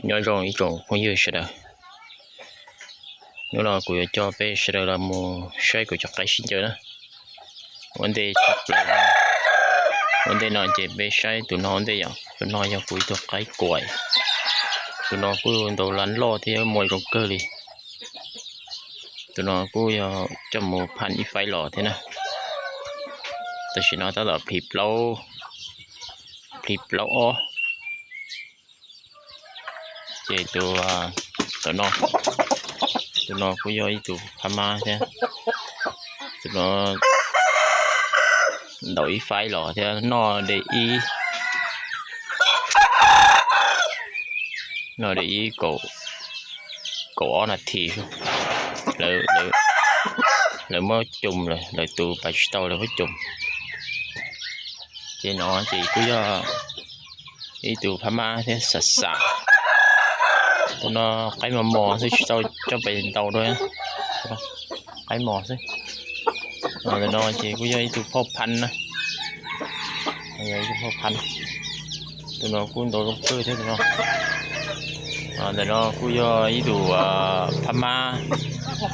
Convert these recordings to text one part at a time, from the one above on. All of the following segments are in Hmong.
Nyob zoo ib tsoom phooj ywg sawv daws, hnub no kuv yuav coj peb sawv daws los mus saib kuv cov qaib sib ncaws na. Ua ntej tshaj plaws, ua ntej no ces peb saib tus no ua ntej yom. Tus no yog kuv ib tug qaib kuam, tus no kuj ntaus lab loj thiab muaj zoo kawg li. Tus no kuj yog coj mus phaj ib faib los thiab na. Tam sim no tab tom plhis plaub, plhis plaub ob. Ces tus, tus no, tus no kuj yog ib tug phab mab thiab. Tus no ntaus ib faib los thiab noj de ib, noj de ib kaum, kaum ob nas this, lawv muab coom lawm, lawv tus pais tsis tau lawv muab coom. Ces no ces kuj yog ib tug phab mab thiab xam xam. Tus no qaib mos mos xwb tsis tau coj pais ntaus dua, qaib mos xwb. Ntawm no ces kuj yog ib tug phauj phab na, yog ib tug phauj phab. Tus no kuj ntaus zoo kawg thiab tus no. Ntawm no kuj yog ib tug phab mab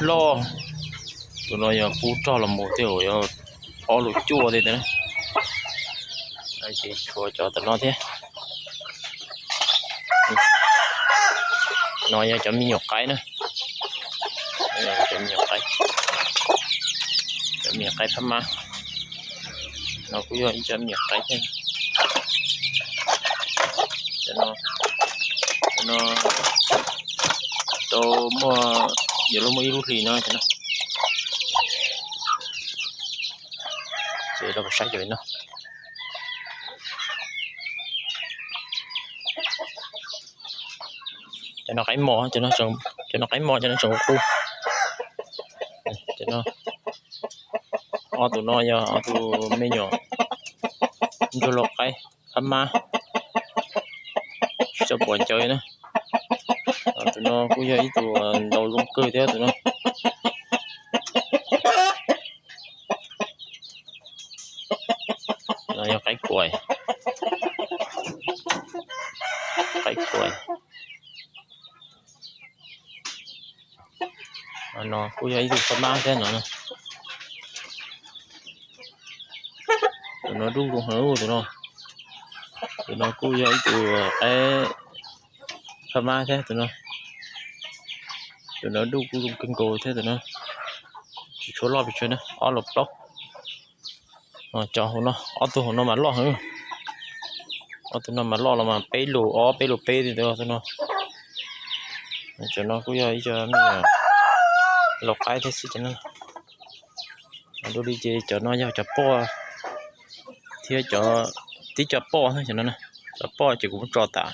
loj, tus no yog kub rog los mus tej zaum yog ob lus cuaj tej ntawd na. Ces tshuav cov tom no thiab. No yog cov me nyuam qaib na, cov me nyuam qaib, cov me nyuam qaib phab mab. No kuj yog ib cov me nyuam qaib thiab. Cov no tau muaj, yuav luag muaj ib lub hlis no. Ces los saib cov no. Cov no qaib mos, cov no qaib mos, cov no tseem qus. Ob tug no yog ob tug me nyuam ntsuag lau qaib phab mab, tsis tau pom ncaws na. Tus no kuj yog ib tug ntaus zoo kawg thiab tus no. No yog qaib kuam, qaib kuam. No kuj yog ib tug phab mab thiab no. Tus no dub zoo heev tus no. Tus no kuj yog ib tug qaib phab mab thiab tus no. Tus no dub kuj zoo kawg nkaus thiab tus no. Tsis tshua loj pes tsawg na, ob lus plaub. Cov hauv no, ob tug hauv no mas loj heev. Ob tug no mas loj los mas peb lus ob peb lus peb tus no. Cov no kuj yog ib co me nyuam lau qaib thiab xwb cov no. Dua li ces cov no yog cov poj thiab cov, tib co poj xwb cov no. Cov poj ces kuv muab tso tas.